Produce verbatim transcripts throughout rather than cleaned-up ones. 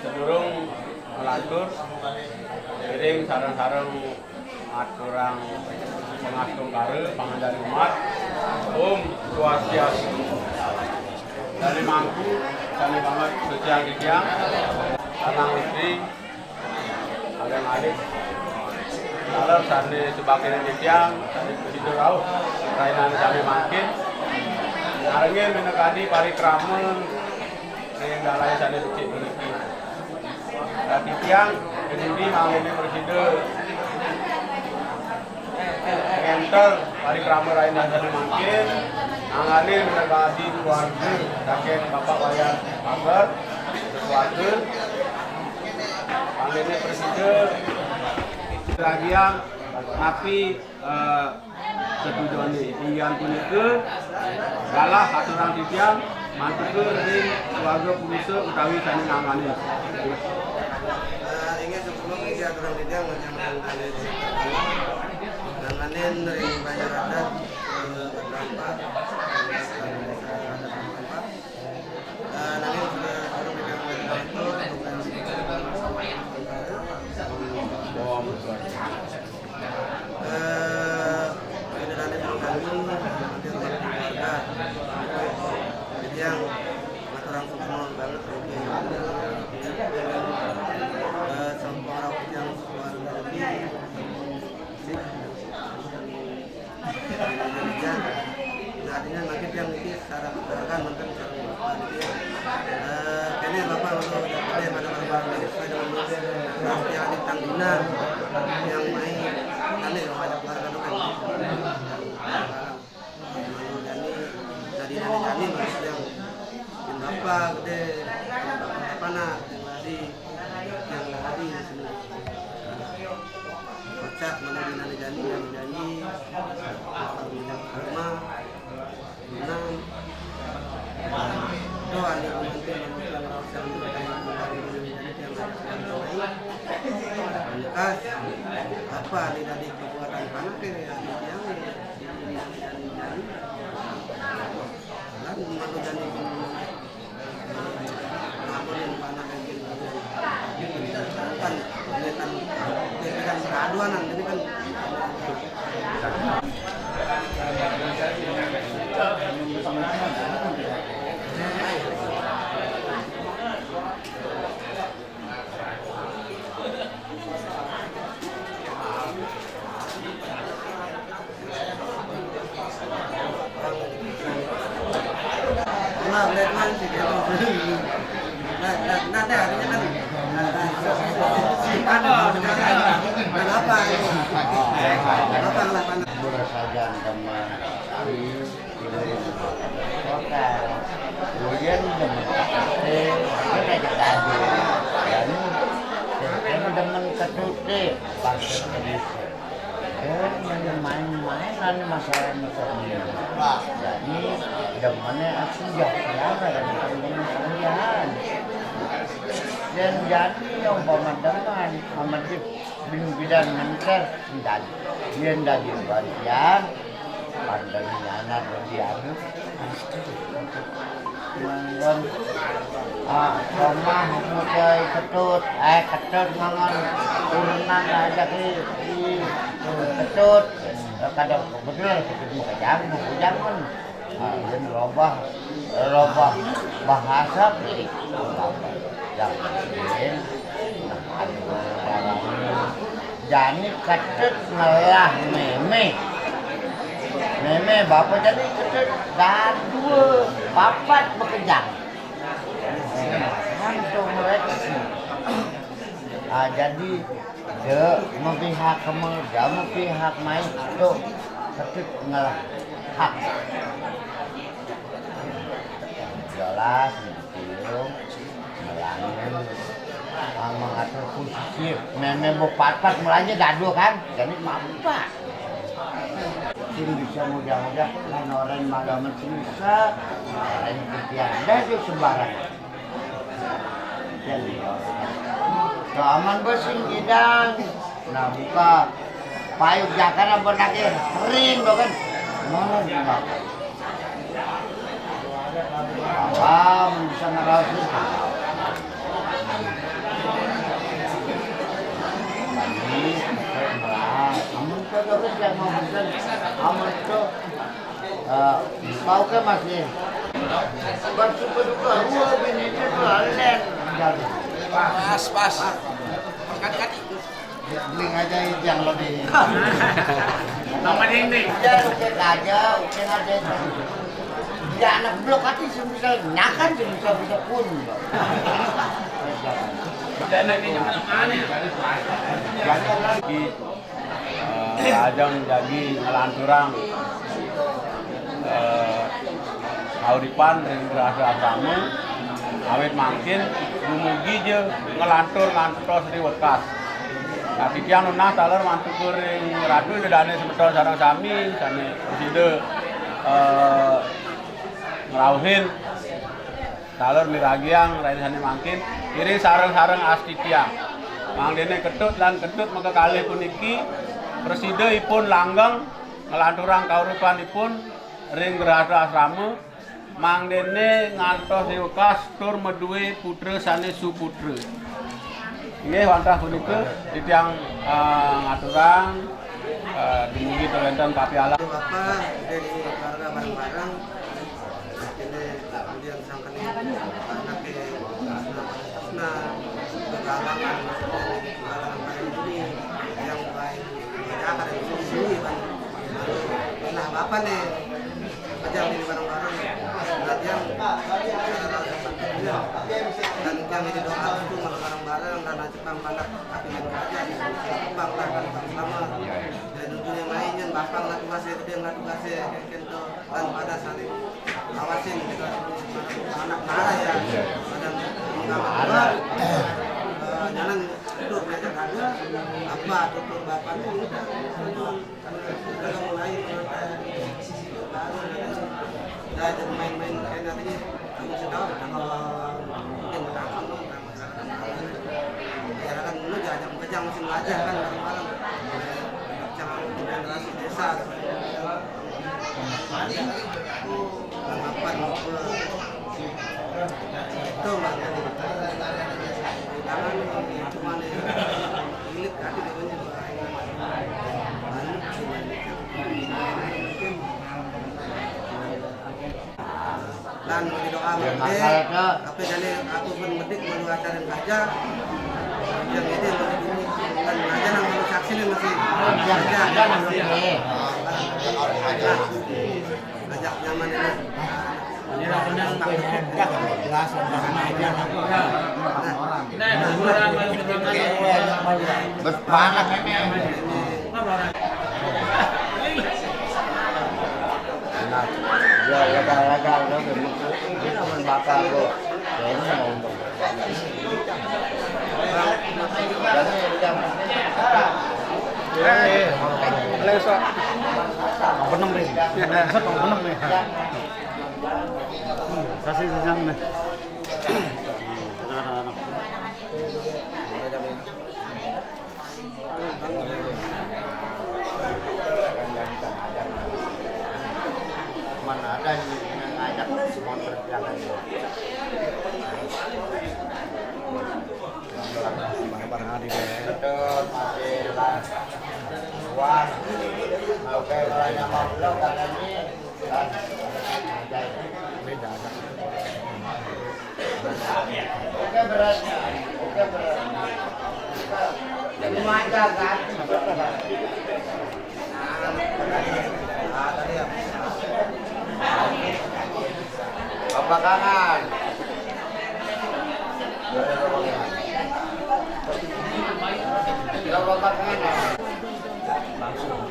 Sadurung malantur, ngiring sareng-sareng ngaturang pangastungkara, panganjali umat. Om Swastiastu. Sané mangku, sané banget suciang titiang, Lanang Istri, Alang Alit, taler sané subakéné titiang, sané prasida rauh, rahinané sané mangkin, ngarengin minakadi parikrama ring dalané sané becik puniki. Titiang, ring dini mangdané prasida ngénter parikrama rahinané sané mangkin, nganganin minakadi keluarga saking Bapak Wayan Pager, keluarga, mangdané prasida ragiang napi eh, setujoné. Inggih punika, galah aturang titiang, mantuka ring keluarga purusa utawi sané nganganin. Eh, inggih sampun, inggih aturang titiang, nganganin ring banjar adat, eh, Batu Ampat. Eh, nanging sudah, sudah pegang, eh, ini dari keluarga. Jadi yang ngaturang suksma banget, eh, sampun rauh yang suara lebih. Nah, artinya mungkin yang ini secara keluarga mungkin secara keluarga gitu ya. Eh, kayaknya Bapak untuk gede pada pada sesuai dengan pasti adik tang dina yang main kali ya, banyak keluarga tuh kan. Lalu Dani, tadi Dani Dani maksudnya yang apa gede, apa nak yang lagi, yang lagi di sini. Kocak, mana di nani jani, nani jani, rumah, enam, doa di rumah itu, yang rawat yang berkaitan dengan nani jani, yang ada yang lain. Bekas, apa ada dari kekuatan panas ya, yang di nani jani, jani. Kan, mana jani, Nah, nah, nah, nah, artinya kan, nah, nah, simpan, nah, apa ini? Apa ngelakukan? Murah saja, teman. Kota. Kemudian demen kate, dia ngajak adu. Dan demen ketute, bangkit ke desa. Eh, main-main anu masalah-masalah ini. Jadi, demennya aku ya, ya, kadang-kadang demen kerjaan. Yén jadi umpama dengan, umpama di bin bidan menter, jadi. Yén dadi bantian, pandemi anak dadi anu, manggon, ah, somah mutai ketut, eh, ketut manggon, turunan aja ki, ki, ketut, kadang bener ketut mau kejang, mau kejang kan. Nah, jadi robah, robah bahasa pilih. Yang lain, nah, ada barang. Jani ketut ngelah mémé. Mémé bapa jadi ketut dan dua, papat bekejang. Langsung mereka. Ah, jadi, de, mepihak keme, de, mepihak main, tuh, ketut ngelah hak. Jelas, gitu. Melangin, ah, mengatur posisi, mémé bepapat melanja dadu kan, jadi mampa. Sing bisa mudah-mudah, kan orang malam sing bisa, orang pikiran, dah itu sembarang. Jadi, keaman bos sing idang. Nah, buka payung jakana benake kering do kan. Mana buka? Apa bisa ngeraos itu? Ini, amun kagak bisa mau bisa, amun itu, eh, mau ke masih bersyukur juga, dua bini itu tuh alen. Pas, pas. Kati-kati. Beli aja yang lebih. Nama dia ini? Udah, oke aja, oke aja. Ya, anak blok hati semisal, nah kan semisal bisa pun. Udah, anak ini mana ya? Jangan lagi. Eh, ajeng jagi nglanturang, eh, kauripan ring grahé asrama, awit mangkin dumugi ja nglantur ngantos ri wekas. Nah, titiang nunas taler mantuka ring Ratu Ida Dané semeton sareng sami sané prasida, eh, ngrauhin. Taler miragiang rahina sané mangkin, iring sareng-sareng astitiang. Mangdané ketut lan ketut makakalih puniki prasida ipun langgeng nglanturang kauripanipun ring grahé asrama, mangdané ngantos ri wekas tur madué putra sané suputra. Inggih, wantah punika titiang, eh, ngaturang, eh, dumugi wénten papialang. Bapak dari keluarga bareng-bareng, ini kemudian sangkene anake tresna, tresna, kegalangan, maksudnya kegalangan paling dulu yang baik, ada yang sini kan. Nah, bapak nih, aja ini bareng-bareng. Latihan, dan yang ini doa itu bareng-bareng dan Bang, Bang, Bang, Bang, selamat. Dan tentunya main, Bang, Bang, Ratu Kasih, Gedé, Ratu Kasih, kayak gitu. Kan pada saling awasin, gitu. Anak marah ya. Iya. Pada marah. Eh, jangan tutup, ya, kan? Apa, tutup bapaknya, udah. Udah mulai, udah, jangan main-main, kayak nanti, kamu sudah, mungkin, Ya kan, lu jangan kejang mesin aja kan, malam-malam. Jangan generasi desa. Tanggapan gua. Itu, Bang. Jangan, cuma nih, ilit tadi namanya, Bang. Banyak sih, banyak. Mungkin Lan mau didoa. Ya, mesti. Apa jadi aku pun medik mau ajarin aja. Yang ini mau ini. Kan aja nang mau saksi nih masih. Ya, aja. Aja nang ini. Ajak nyaman ini. Ini lah, benar, benar. Jelas, benar, aja. Nah. Berpanak ini. Nah, ya, lega-lega, udah, udah, ini namun bakal, bro. Ya, ini mau untuk. Jadi, yang Eh, Leso. Benem nih. Set benem nih. Kasih sejam nih. Anak-anak. Mana ada yang ngajak sponsor piala ini. Bareng-bareng hari deh. Betul, masih lah. Wah, mau kayak banyak makhluk katanya. Beda, ada. Oke, beratnya. Oke, beratnya. Jadi manja, kan? Nah, tadi ya. Bapak kangen. Bapak kangen. Langsung.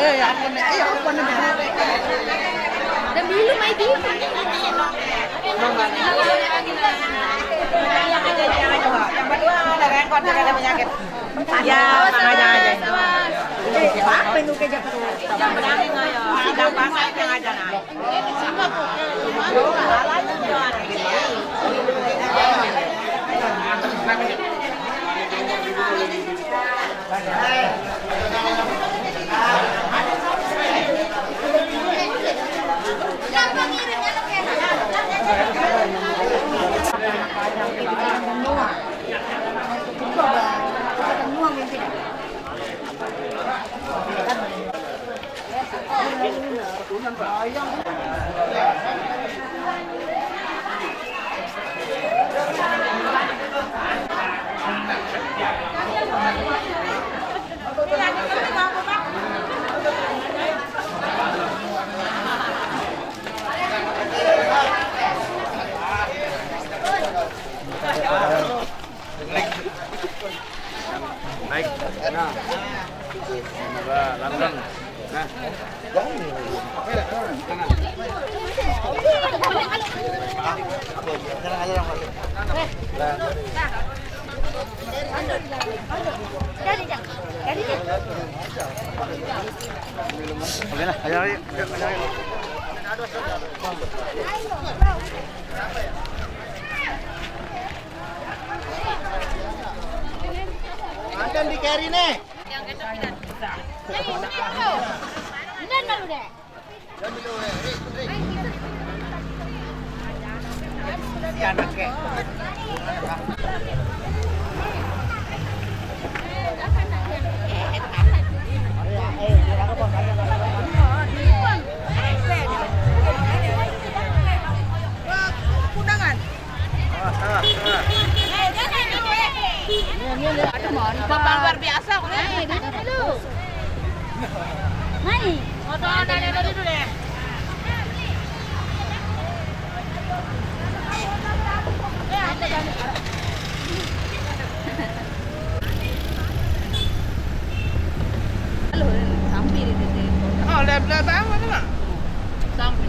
Eh, ya ampun, eh, ya ampun. Dan minum aja. Yang berdua ada rengkot, ada penyakit. Ya, makanya aja. Apa itu ke Jakarta? Yang berani ngoyo. Tidak pasang yang aja, nah. Naik. Nah. Semoga langgeng. Nah. Oke lah, ayo, ayo, ayo, ayo. Mantan di carry nih. Yang itu tidak bisa. Ini dulu deh. Undangan. Bapak luar biasa, aku lihat. Naik, duduk dulu. Naik. Foto ada dulu deh. Halo, sampai di titik. Oh, udah, udah bangun, Mak? Sampai.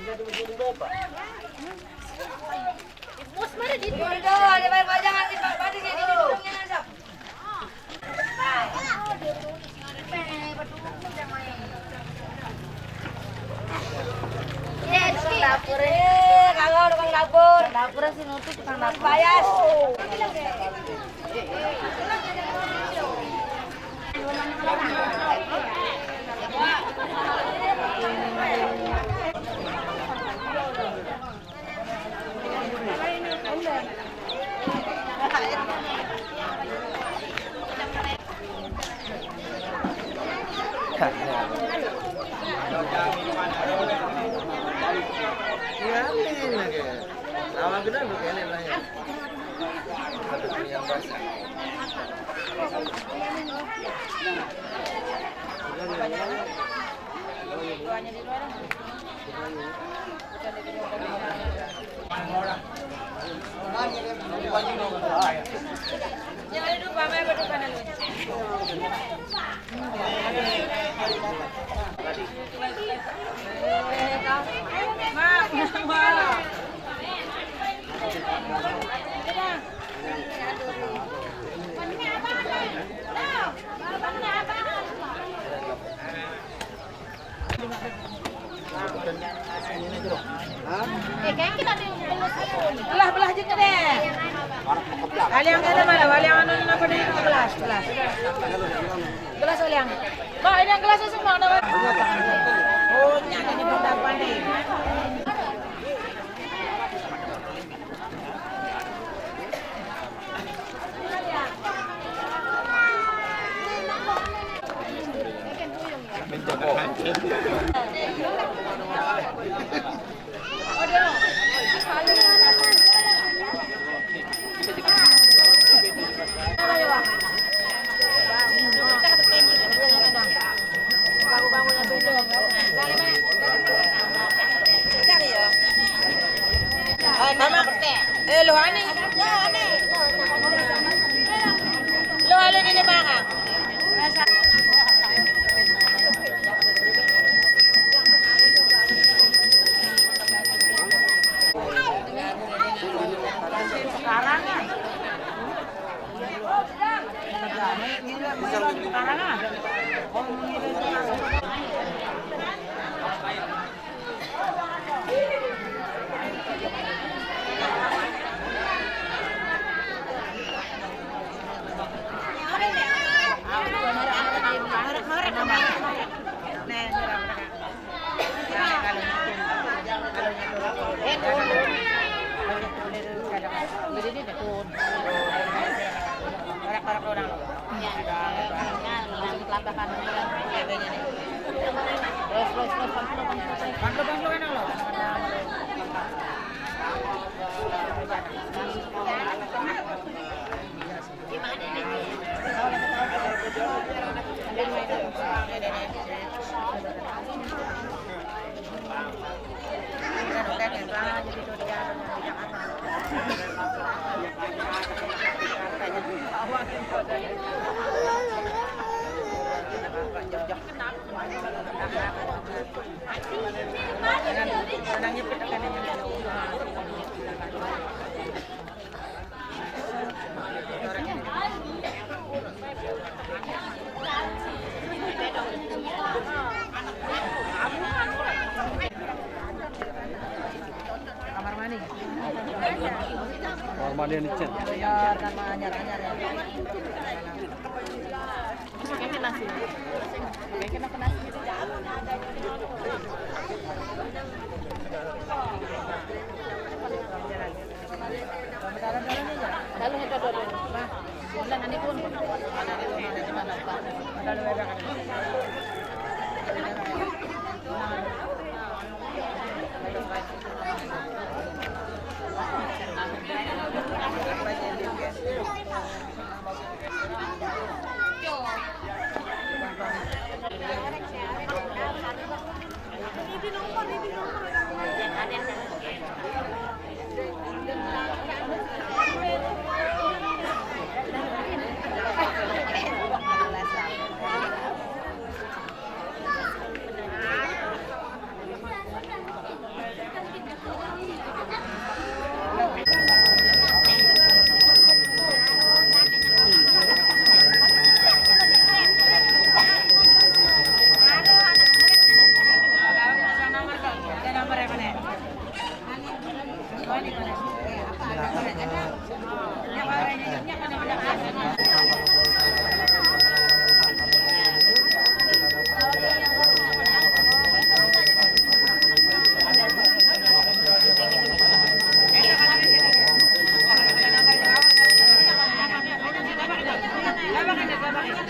Bos, mari di. Udah, ada banyak pajangan di, di hidungnya, Sap. Dapur, eh, kagak ada tukang dapur. Dapur sih nutup, tukang dapur. Bayas. Iya, ini lagi. Sama gede lu kene lah ya. Satu yang basah. Eh, kayak kita di belah, belah juga deh. Aliang kata mana? Aliang anu, apa di belah, belah. Belah aliang. Mak, ini yang gelasnya semua ada. Oh, ini ada di bunda pandai. Eh, Mama. Eh, lo ane. Lo ane di mana? Sekarang ya. Kamar mandi. Kamar mandi yang dicet. Anyar, nama anyar, anyar ya. Pakai nasi. Pakai nasi. Lalu itu dulu. Nah, ini pun. Main,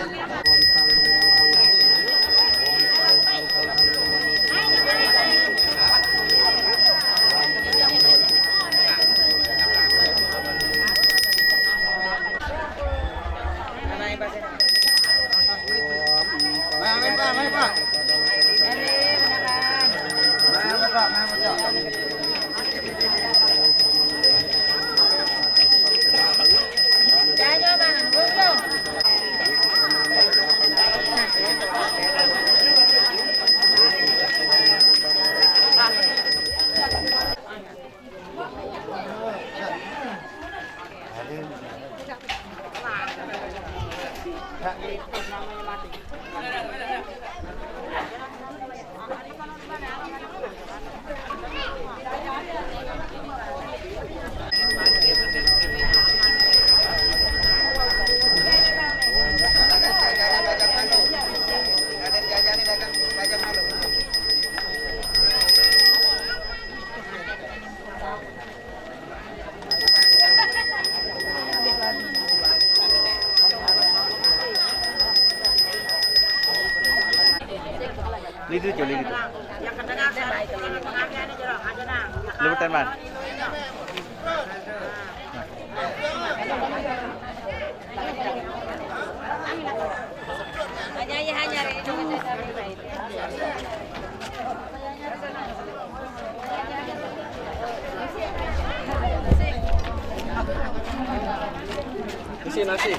main, Pak, main, Pak. Main, Pak, main, Pak. Lidi tu, lidi tu. Lebutan man. Isi nasi.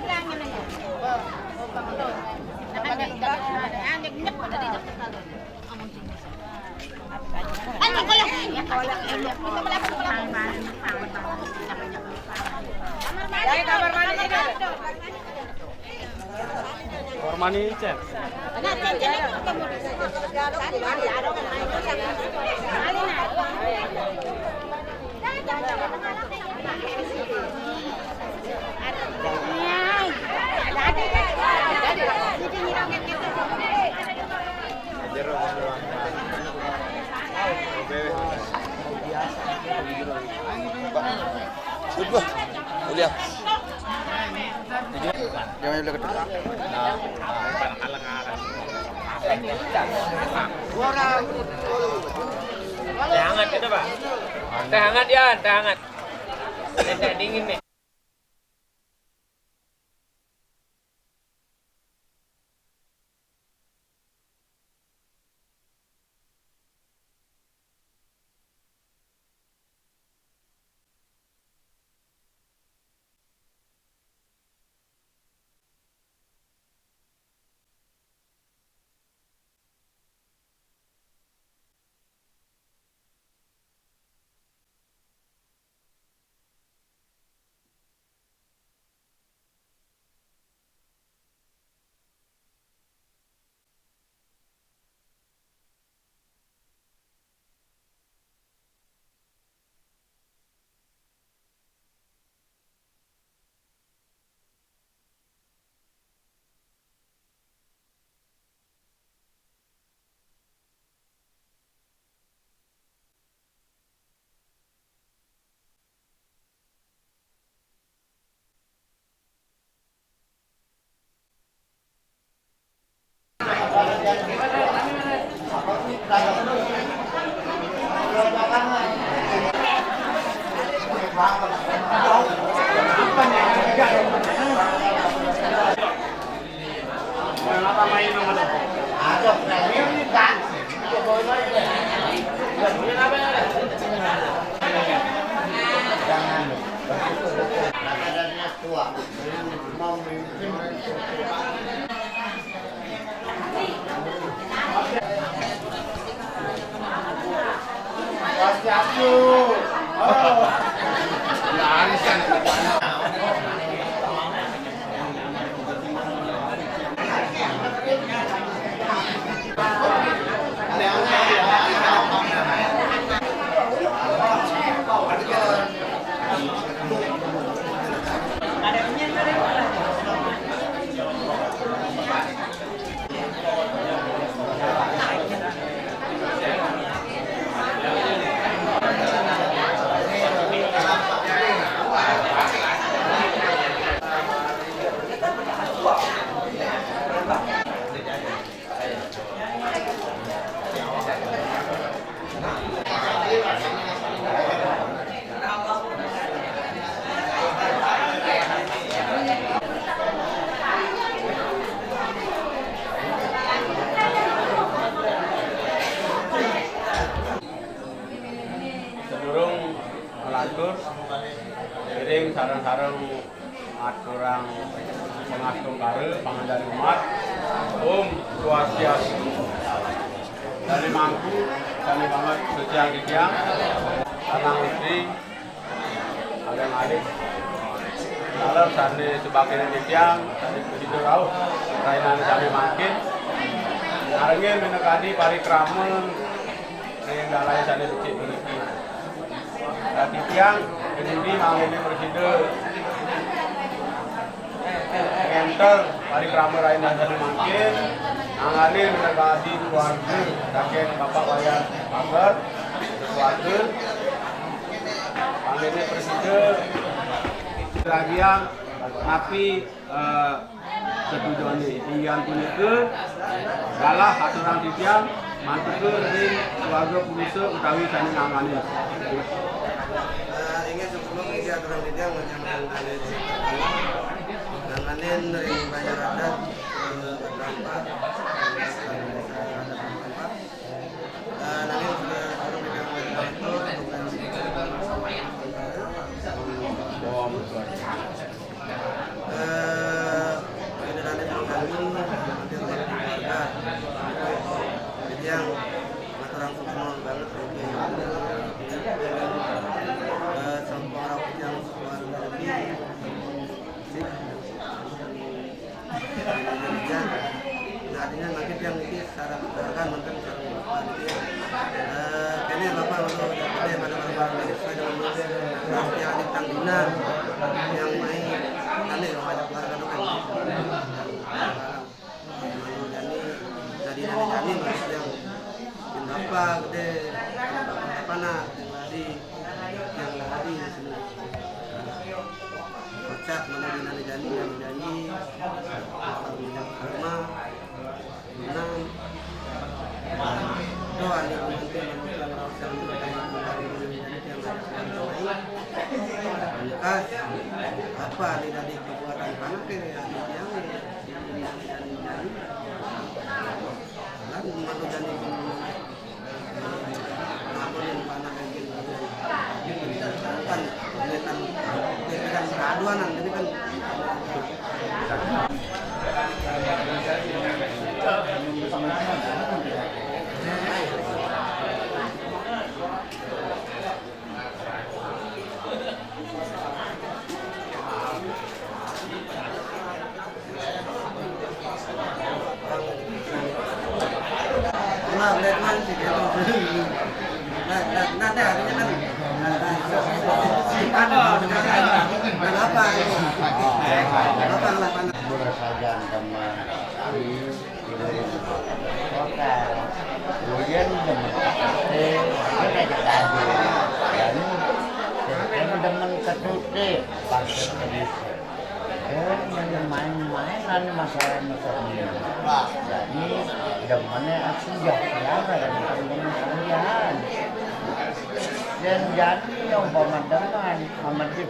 Kamar mandi, Cep. Sudah, kuliah. Jangan dulu ketuk. Nah. Teh hangat gitu, Pak. Teh hangat, ya, teh hangat. Teh, teh dingin nih. Dari umat, Om Swastiastu. Dari mangku, kami banget setiang titiang, tanang istri, adik-adik. Kalau sandi sebagian titiang, sandi begitu rauh, rainan kami makin. Arengin menekadi parikrama, yang dalai sandi becik begitu. Titiang, kedudi mangene presida. Ngenter, parikrama rainan sandi mangkin, nanganin menekadi keluarga, saking Bapak Wayan Pager, keluarga, panggilnya presida, bagian, tapi, eh, setujuan ini. Inggihan punika, galah aturang titiang, mantuka ring keluarga purusa utawi sane nanganin. Eh, inggih sampun, inggih aturang titiang, macam nanganin ring banjar adat, eh, Batampak. Eh, nanging sudah suruh pegang wajah itu, bukan eh, ini dari mengganggu, nanti rumah keluarga. Jadi yang aturang semua banget, eh, sampai orang yang keluar dari Nah, artinya nanti yang ini secara keluarga nonton secara keluarga. Jadi, eh, kayaknya Bapak untuk gede pada orang-orang dari saya dalam yang tang dina yang main kali yang banyak keluarga itu kan. Lalu Dani, Dani, Dani, Dani, yang Bapak gede, apa nak, yang lari, yang lari di sini. Kocak mana di nani jani, nani jani, asal minyak kurma, enam. Doa ni pengantin dan pulang raus yang berkaitan dengan hari ini, yang ada yang lain. Bekas, apa ni dari kekuatan panak ini, yang ini, yang ini, yang ini. Kan manusia ni Nah, nah, nah, nah, artinya kan, nah, nah, nah, nah, apa? Apa, apa, apa? Bersajan sama kami, kota. Kemudian demen K T P, dia ngajak gaduh. Dan demen ketute, bangkit ke desa. Eh, main-main anu masalah-masalah ini. Jadi, demennya aksi jah, ya, kadang-kadang demen kerjaan. Dan jadi, umpama demen, sama di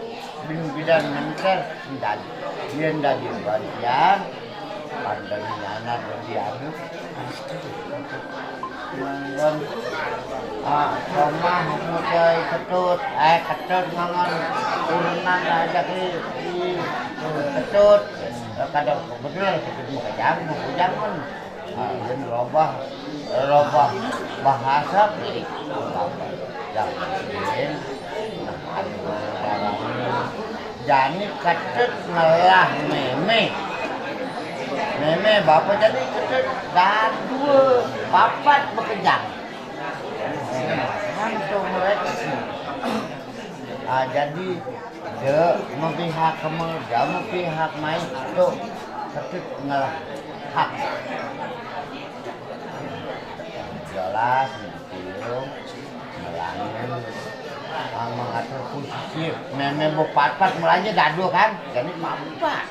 bin bidan menter, dan dia dari bagian, pandang nyana dan dianu. Ngon, ah, Roma, muda ketut, eh, ketut ngon, turunan aja di, di ketut. Kadang betul, ketut muka jam, muka jam kan. Ah, ini robah, robah bahasa, pilih. Yang penting, nah, ada barang. Jani ketut ngelah meme. Meme bapa jani ketut dan dua papat bekejang. Langsung mereka. Ah, jadi, de mepihak keme, de mepihak main, tuh, ketut ngelah hak. Jelas, gitu. Melangin, ah, mengatur posisi, meme bepapat melanja dadu kan, jadi mampat.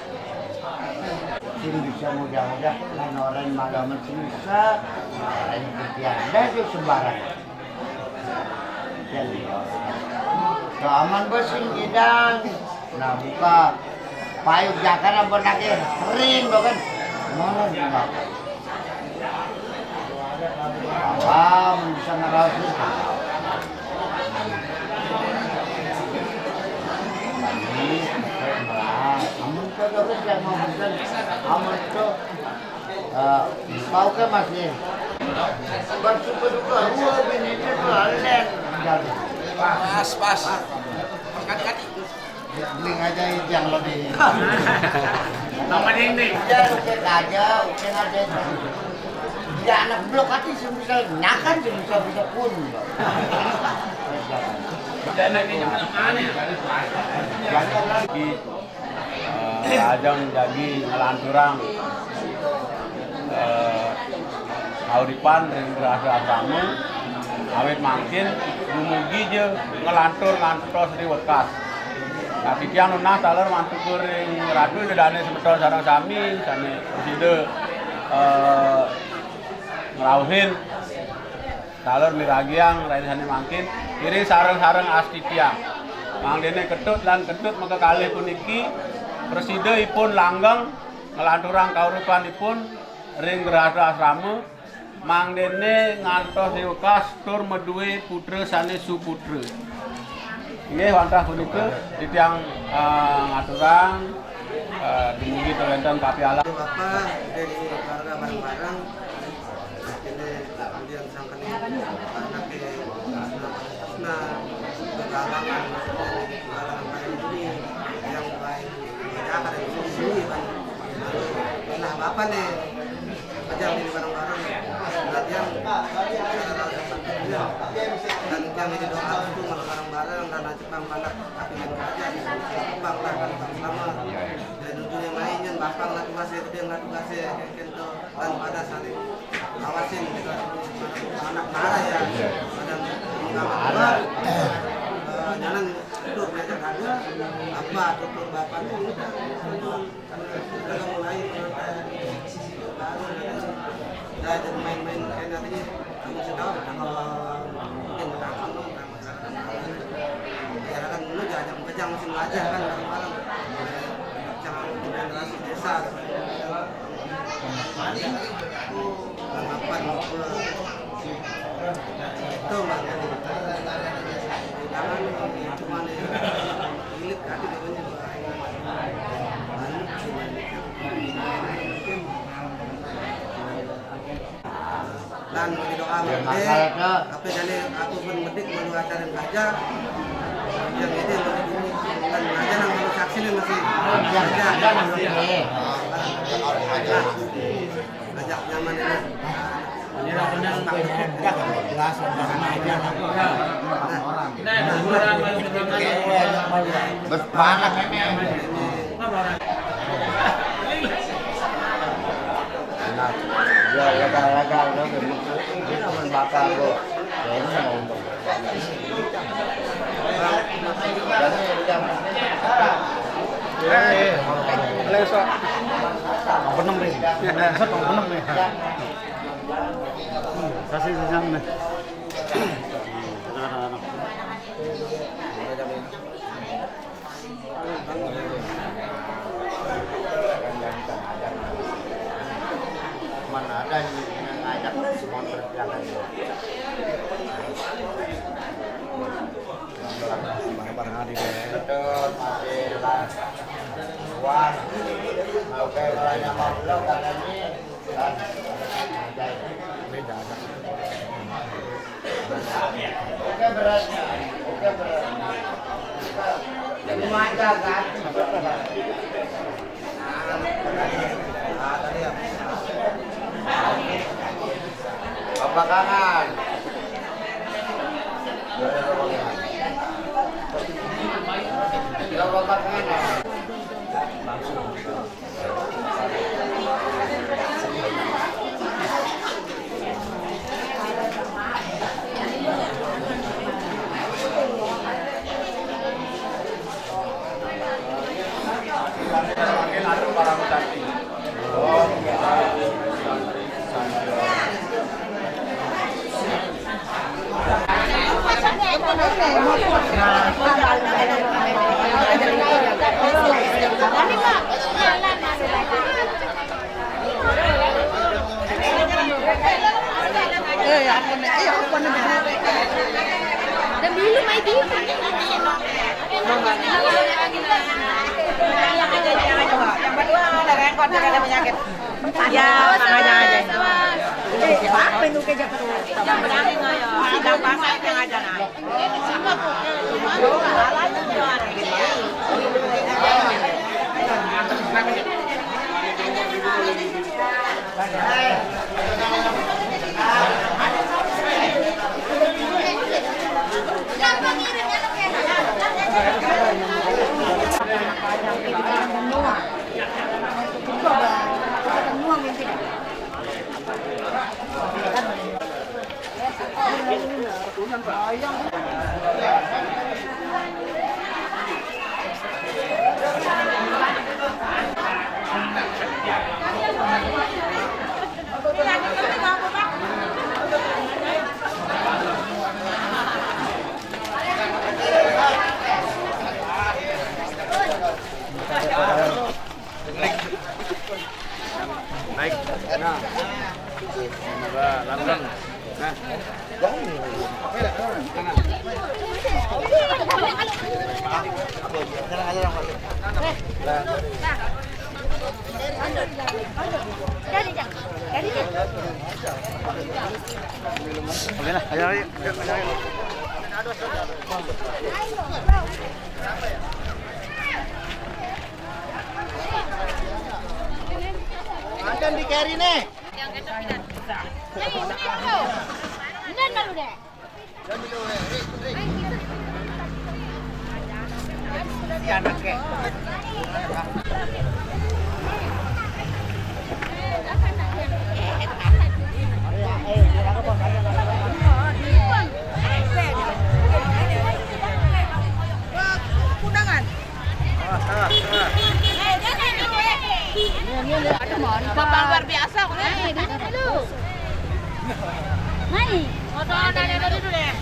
Sing bisa mudah-mudah, kan orang malaman sing bisa, orang titiang, dah itu sembarang. Jadi, keaman bos sing gidang. Nah, buka payung jakana benake ring to kan. Mana buka? Apa bisa ngeraos itu? Ini, amun ke Terus yang mau pesan sama itu, eh, mau ke Mas nih. Bersyukur juga, dua bini itu tuh alen. Pas, pas. Kati-kati. Beli aja itu yang lebih. Nama ini? Ya, oke aja, oke aja. Ya, anak blok hati semisal nyakan, semisal bisa pun. Dana ini mana? Eh, ajeng jagi nglanturang, eh, kauripan ring grahé asrama, awit mangkin dumugi ja nglantur ngantos ri wekas. Nah, titiang nunas taler mantuka ring Ratu Ida Dané semeton sareng sami sané prasida, eh, ngrauhin taler miragiang rahina sané mangkin, ngiring sareng-sareng astitiang. Mangdané Ketut lan Ketut makakalih puniki prasida ipun langgeng nglanturang kauripanipun ring grahé asrama, mangdané ngantos ri wekas tur madué putra sané suputra. Inggih, wantah punika titiang, eh, ngaturang, eh, dumugi wénten papialang. Bapak dari keluarga bareng-bareng, ini kemudian sangkene anaknya Tresna, Tresna, kegalangan, maksudnya kegalangan paling ini yang baik, kebanyakan yang sini kan. Nah, Bapak nih, kerja ini bareng-bareng. Latihan, dan yang ini doa itu bareng-bareng, dan Bang, panak tapi kan kerja, Bang, lah, kan, Bang, selamat. Dan tentunya mainnya, Bang, lah, tugasnya, gede, lah, tugasnya, kayak gitu. Kan pada saling awasin, gitu. Anak marah, ya. Ada nggak apa, eh, jalan tutup, ya, kan, ada apa, tutup, Bapak, ini, udah. Udah mulai, udah, udah, main-main, kayak nanti, kamu sih tahu, kalau mungkin, masyarakat dulu jangan kejang musim gajah kan, malam-malam. Jangan generasi desa. Tanggapan itu, Mbak. Jangan cuma ilit kan, namanya. Banyak sih. Mungkin Lan doa mede, apa jane aku pun medik malu ajaran belajar. Yang itu yang penting ini. Kan belajar nang malu saksi nih masih. Belajar. Ajak nyaman ini. Jelas, jelas, jelas. Bes banget ini. Nah, ya, legal-legal, udah, udah, udah, aman bakal, bro. Ya, ini mau untuk. Jadi, yang Eh, leso. Benem, Rin. Leso, benem, nih. Kasih, kasih, nih. Anak-anak. Mana ada yang ngajak sponsor piala ini. Bareng-bareng hari deh. Betul, masih lah. Wah, oke, banyak makhluk katanya. Beda, ada. Bapak kangen. Bapak kangen. Repot, jangan ada penyakit. Ya, makanya aja. Apa itu kerja? Jangan berani ngoyo. Tidak pasang, jangan, jangan. Naik. Nah. Semoga langgeng. Nah. Oke lah, ayo, ayo, ayo, ayo. Mantan di carry nih. Undangan. Bapak luar biasa, kok. Naik, duduk dulu. Naik. Foto dari dulu deh.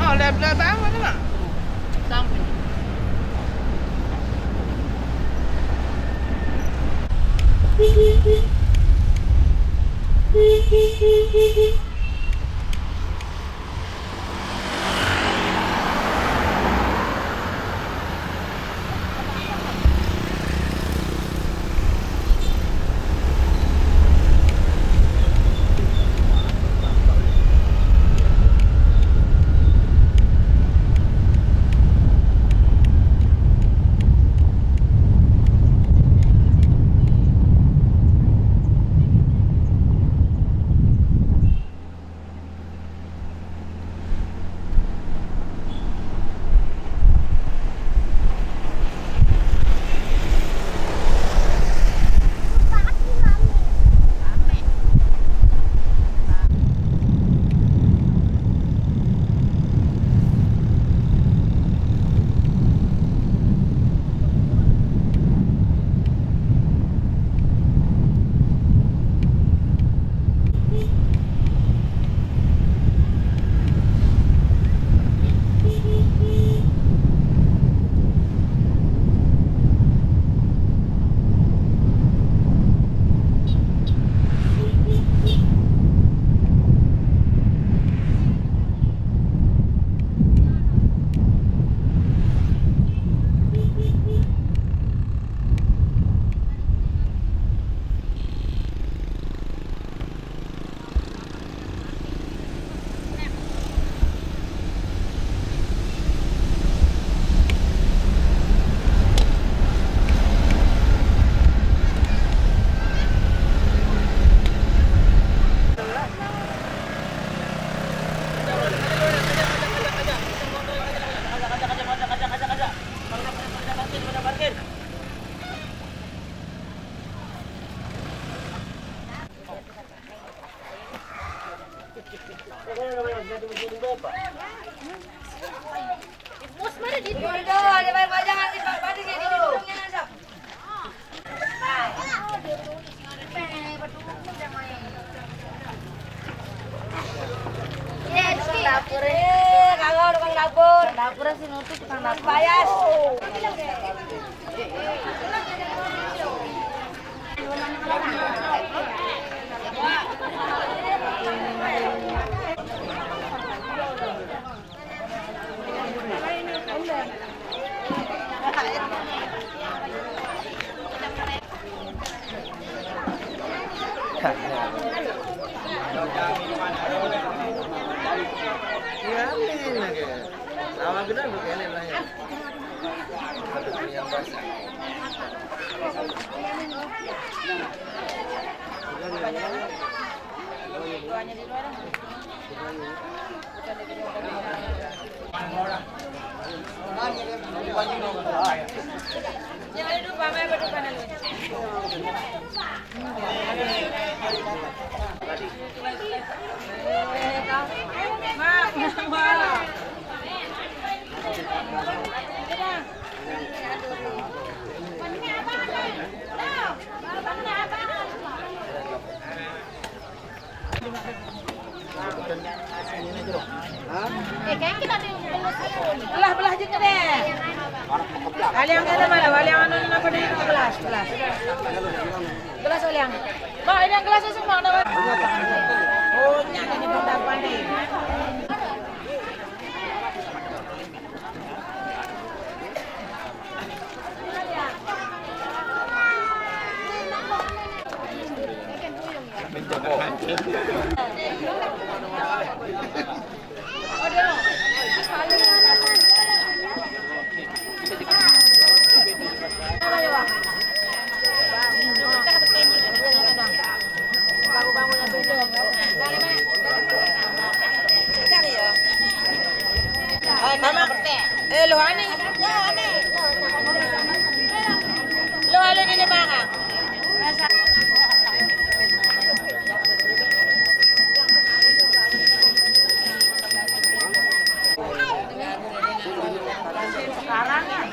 Oh, udah, udah bangun emang? Sampai. Dapur, eh, kalau tukang dapur. Dapur sih nutup tukang dapur. Payas. Belah, belah je kedai. Aliang kata mana? Aliang anu ni apa ni? Gelas, gelas. Gelas aliang. Mak, ini yang gelas semua nak. Oh, ini ada di benda pandai. Eh, lo ane. Lo ane ni barang. Sekarang kan?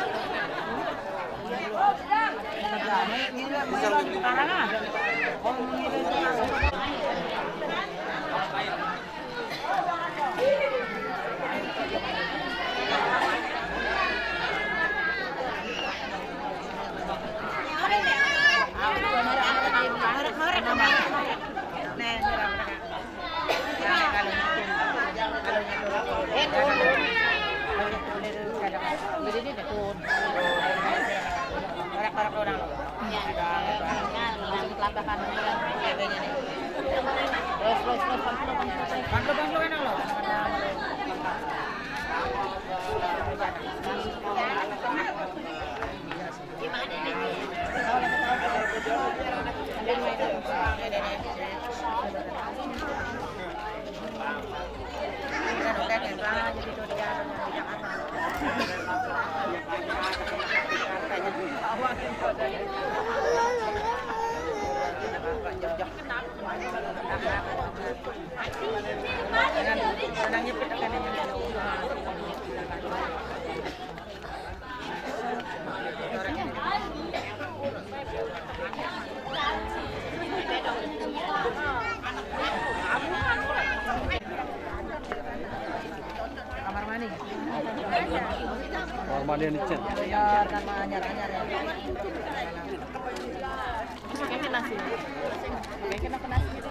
Kamar mandi. Kamar mandi ni, Cen. Ya, sama anyar-anyar ya. Pakai nasi. Pakai nasi.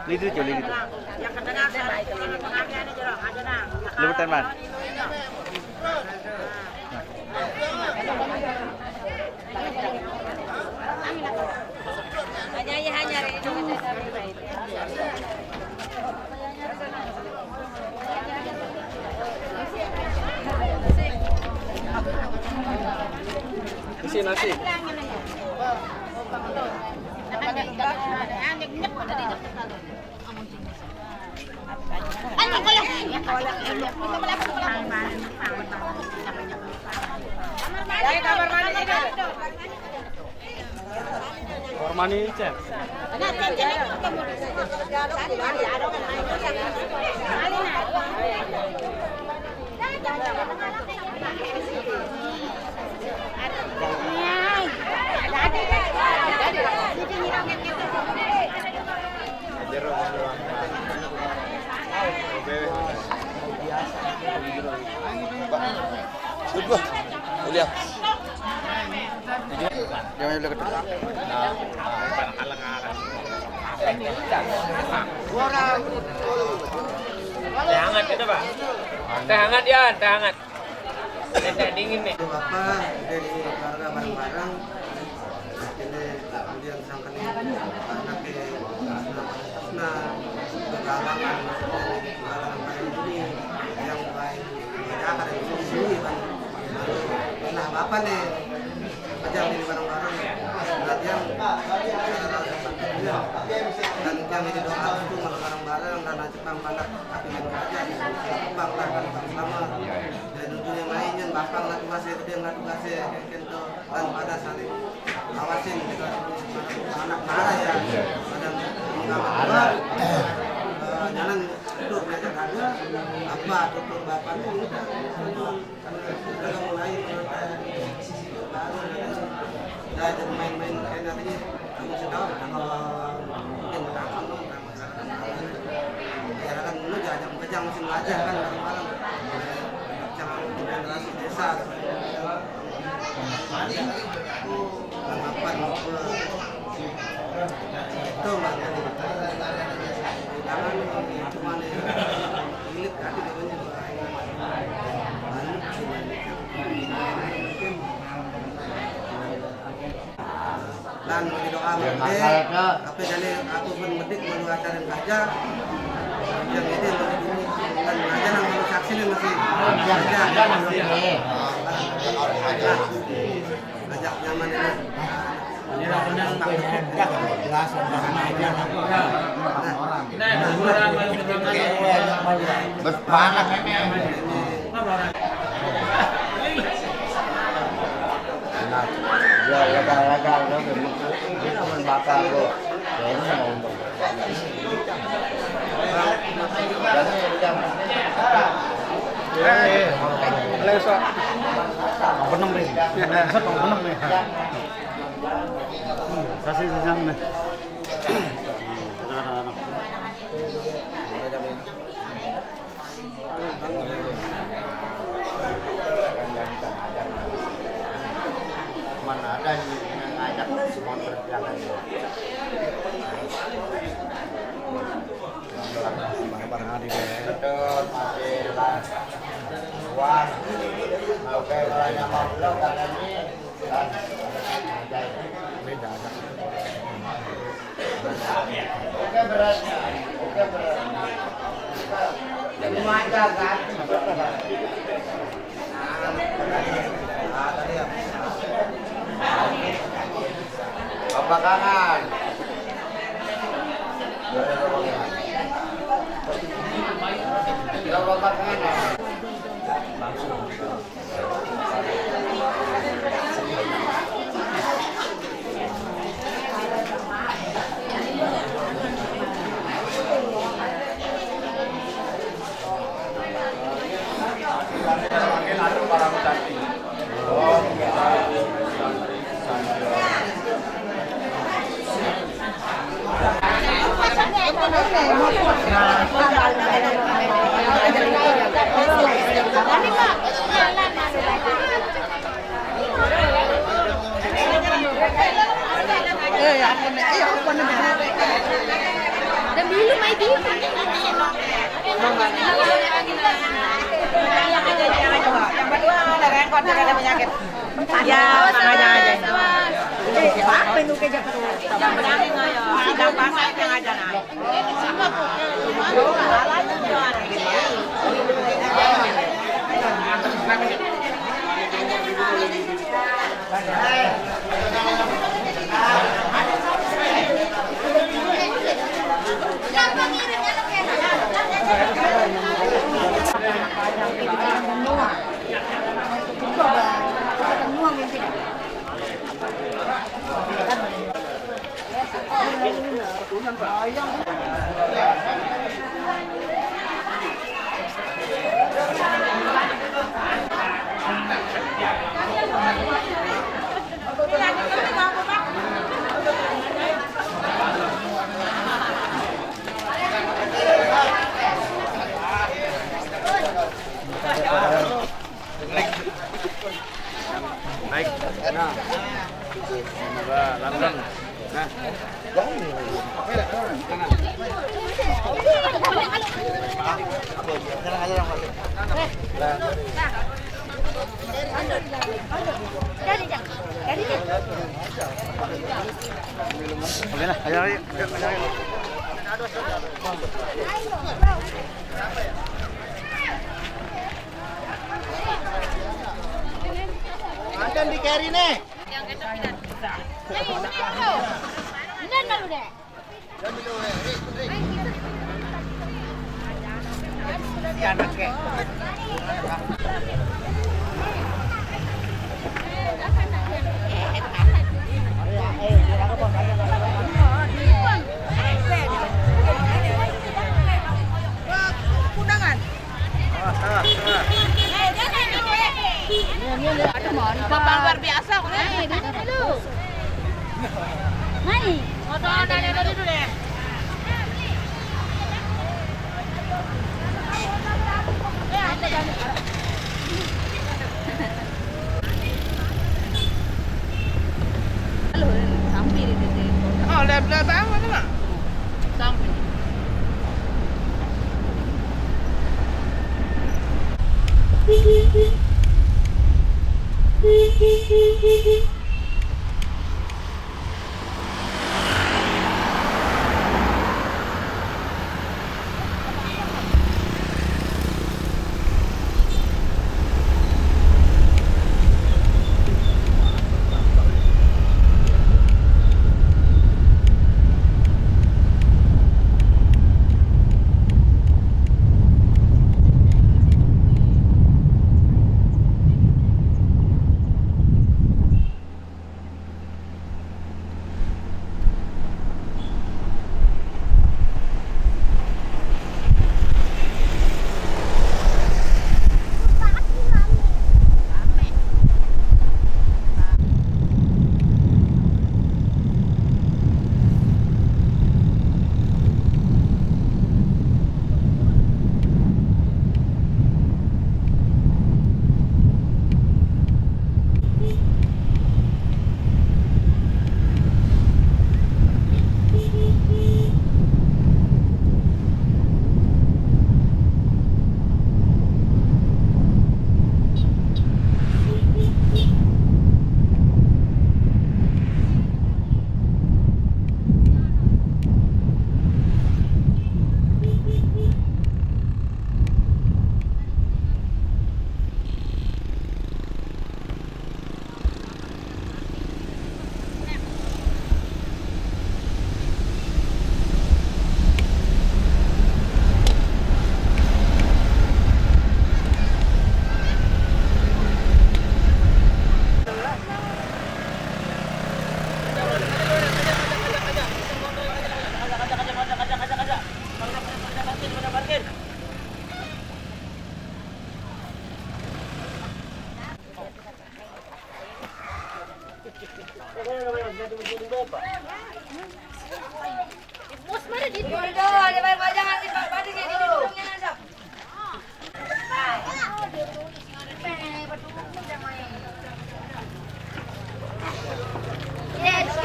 Itu, Cul, itu. Lebutan, Man. Isi nasi. Kamar mandi, Cep. Sudah, kuliah. Jangan dulu ke depan. Teh hangat itu, Pak. Teh hangat, ya, teh hangat. Teh, teh dingin nih. Apa, dari keluarga bareng-bareng. Ini kemudian sangkene anaknya nah, kegalangan, maksudnya, kegalangan paling ini yang paling ada pada di sini, kan. Nah, Bapak nih, kerja ini bareng-bareng. Nah, dia, dan yang ini doa itu bareng-bareng, karena Jepang pada tapi yang kerja, Jepang lah, kan, Jepang selamat. Dan ujungnya main, yang Bapak nggak tugas ya, dia nggak tugas ya, kayak gitu. Kan pada saling awasin gitu. Anak marah ya. Iya. Pada marah. Eh, jangan tutur ngajak ada apa tutur bapaknya udah. Karena udah mulai baru ya, jadi main-main kayak nantinya kamu sudah tahu, kalau mungkin pertama lo, pertama. Ya kan, lu jangan kejang musim gajah kan, bareng-bareng. Jangan generasi desa. Harapan gua itu, Mbak. Jangan cuma nih, ilit tadi katanya, Mbak. Banyak sih, banyak. Lan mau doa. Ya, mati. Apa jadi aku pun medik mau ajarin aja. Yang ini mau ini. Kan aja nang mau saksi nih masih. Aja, aja masih ini. Ajak nyaman ini. Ini lah, benar, benar. Jelas, benar aja. Nah, nah, nah. Bersemangat ini. Nah, ya, lega-lega, udah, udah, udah, bakal gua. Kayaknya mau untuk. Jadi, udah. Eh, eh, leso. Benem nih. Leso benem nih. Kasih sisam nih. Nah, nah, nah. Mana ada yang ngajak sponsor jalan. Barang-barang hari ini. Betul, masih lah. Wah, oke, kalau nyampe belum katanya. Beda ada. Oke, beratnya. Oke, beratnya. Jadi wajar, kan? Nah, tadi ya. Bapak kanan. Bapak kanan. Langsung. Ya, sengaja aja. Apa itu kejap? Jangan, ayo. Tidak pasang, sengaja, nah. Naik. Nah. Semoga langgeng. Nah. Oke lah, ayo, ayo, ayo, ayo. Mantan di carry nih. Yang itu tidak bisa. Ini malu deh. Undangan. Aduh, mohon. Bapak luar biasa, kok. Naik, duduk dulu. Naik. Foto anak-anak dulu deh. Halo, sampai di sini. Oh, udah, udah bangun, Mak? Sampai.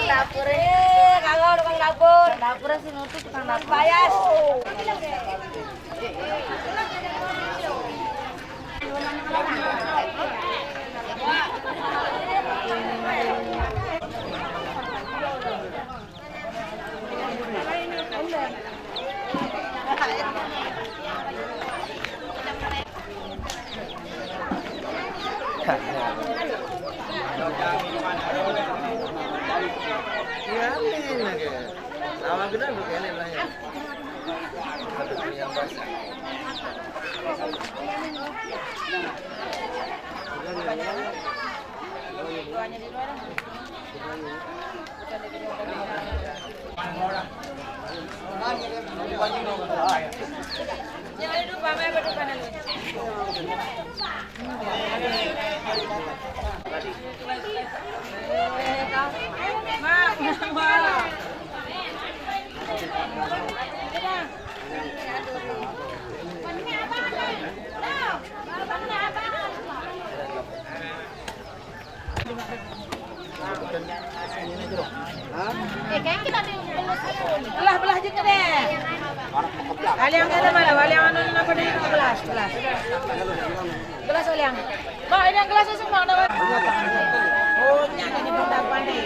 Dapur, eh, kalau tukang dapur. Dapur sih nutup tukang dapur. Payas. Ini Iya, ini lagi. Lama benar lu kene lah ya. Aduh, yang basah. Belah, belah juga deh. Aliang ada mana? Aliang anu apa deh? Gelas, gelas. Gelas aliang. Mak, ini yang gelas semua mana? Oh, ini ada di bunda pandai.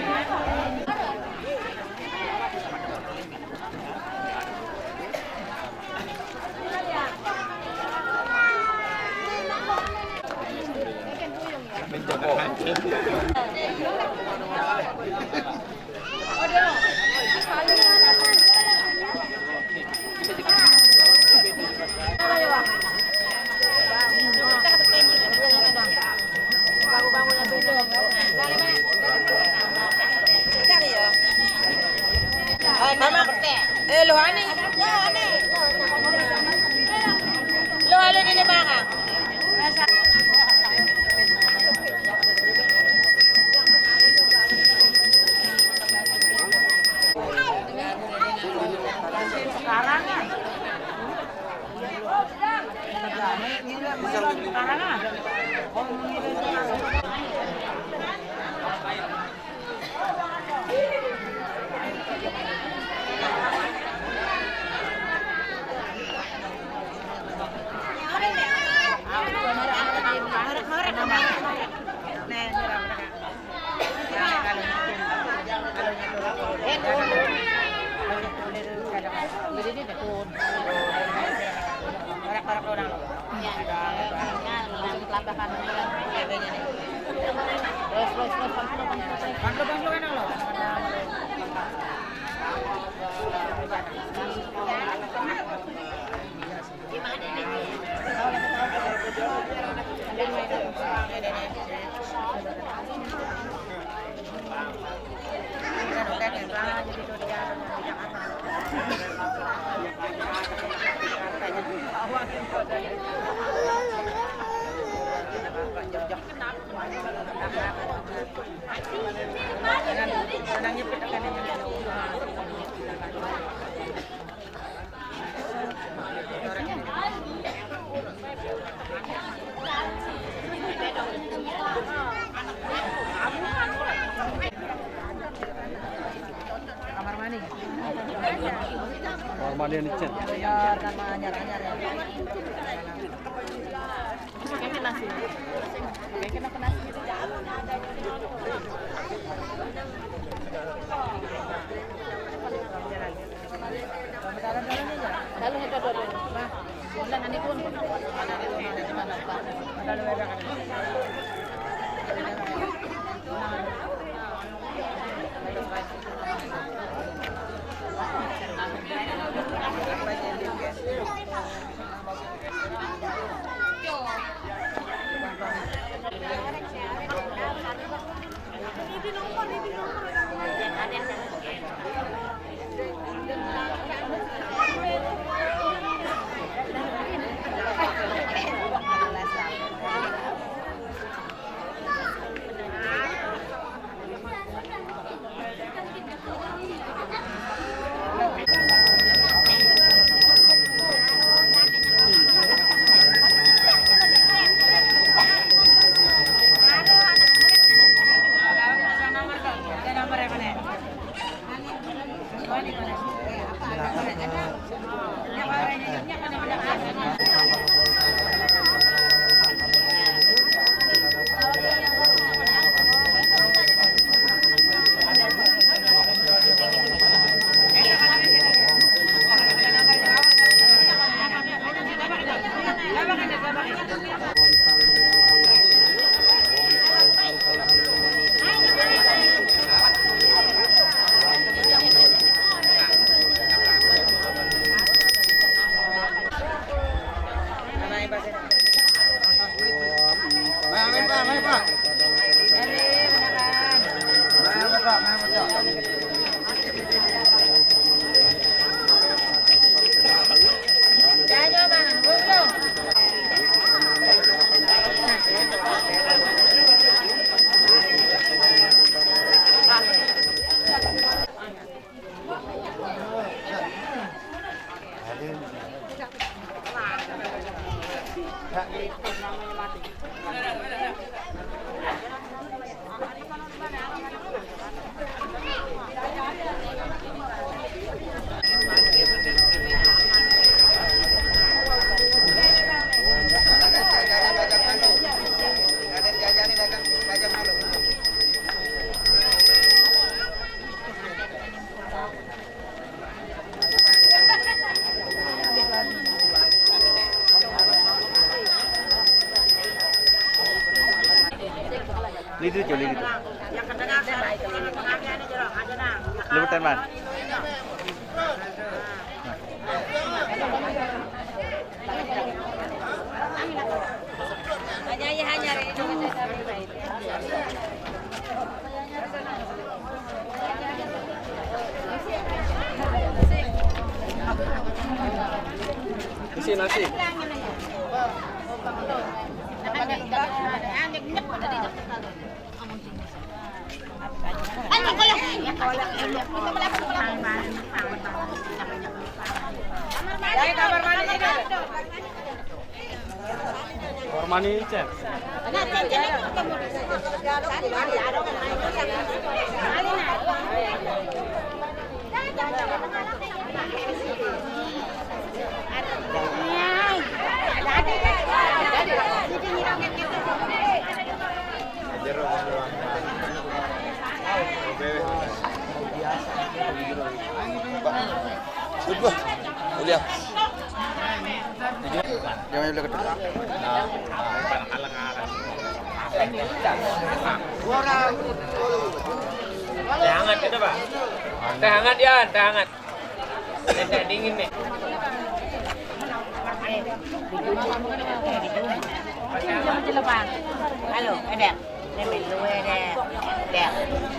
Mama, eh, lo ane. Lo ane di mana? Sekarang ya. Kamar mandi. Kamar mandi yang dicen. Anyar, kamar anyar, anyar ya. Pakai nasi. Pakai nasi. Lalu itu dulu. Nah, bulan ini pun. Lidi tu, lidi tu. Lebutan man. Isi nasi. Kamar mandi, Cep. Sudah, kuliah. Jangan boleh ketuk. Teh hangat kita, Pak. Teh hangat, ya, teh hangat. Teh, teh dingin nih. Halo, ada. Ini melu ada. Ada.